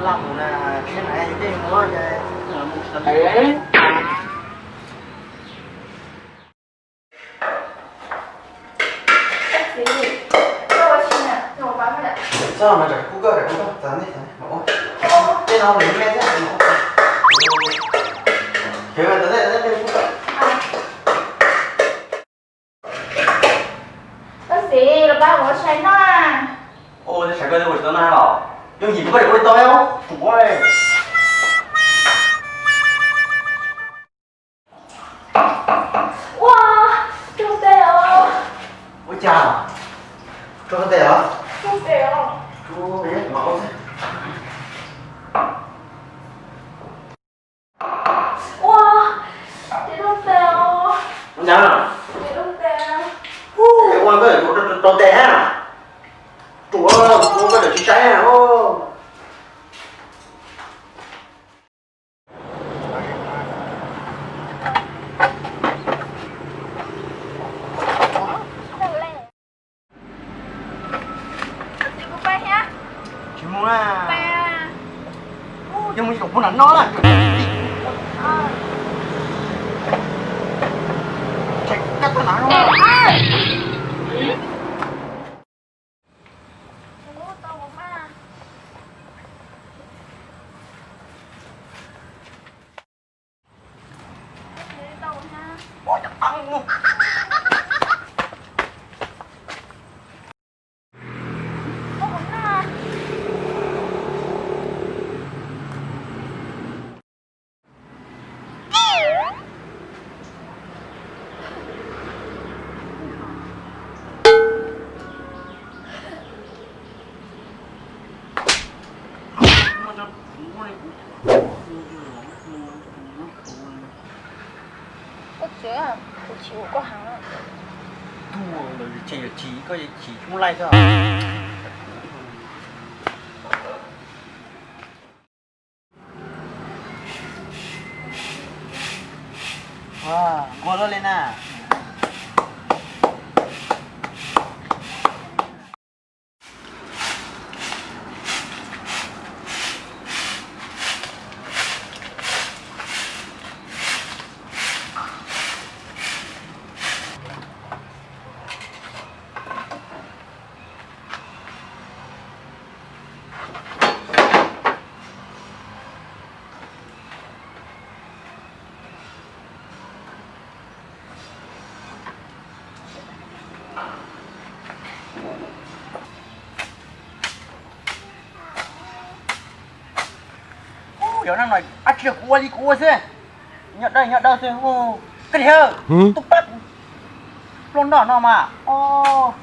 Txhob mas, tsam kuj koj, tsam kuj koj, txav ntej, txav ntej, mam ua. Tej no nws me thiab, mam ua. Khiav mas, txav ntej, txav ntej, kuj koj. Koj txiv, los pab ua sai no. Ua teb sawv koj ua tsis tau noj los? Yooj yim kuv koj ua li tau os. Ua, raug tes os. Ua cas? Raug tes os? Raug tes os. Ua, tes raug tes os. Ua cas? Tes raug tes. Ua koj raug tes hab. Ruam, ua koj tsis saib os. Tsis mus na. Yog mus ib zaug puag nram no na. Tshem kab tag nrho no. Koj txiv, kuv chim ua koj heev. Tuag lawm, tshem yuav chim, koj yuav chim tsis muaj laij thiab. Nquag luaj li na. Yog no no, ab tsi kuv ua li kuv ua xwb. Nyob dawb nyob dawb xwb. Koj niam, tub pab pluag noj no mas os.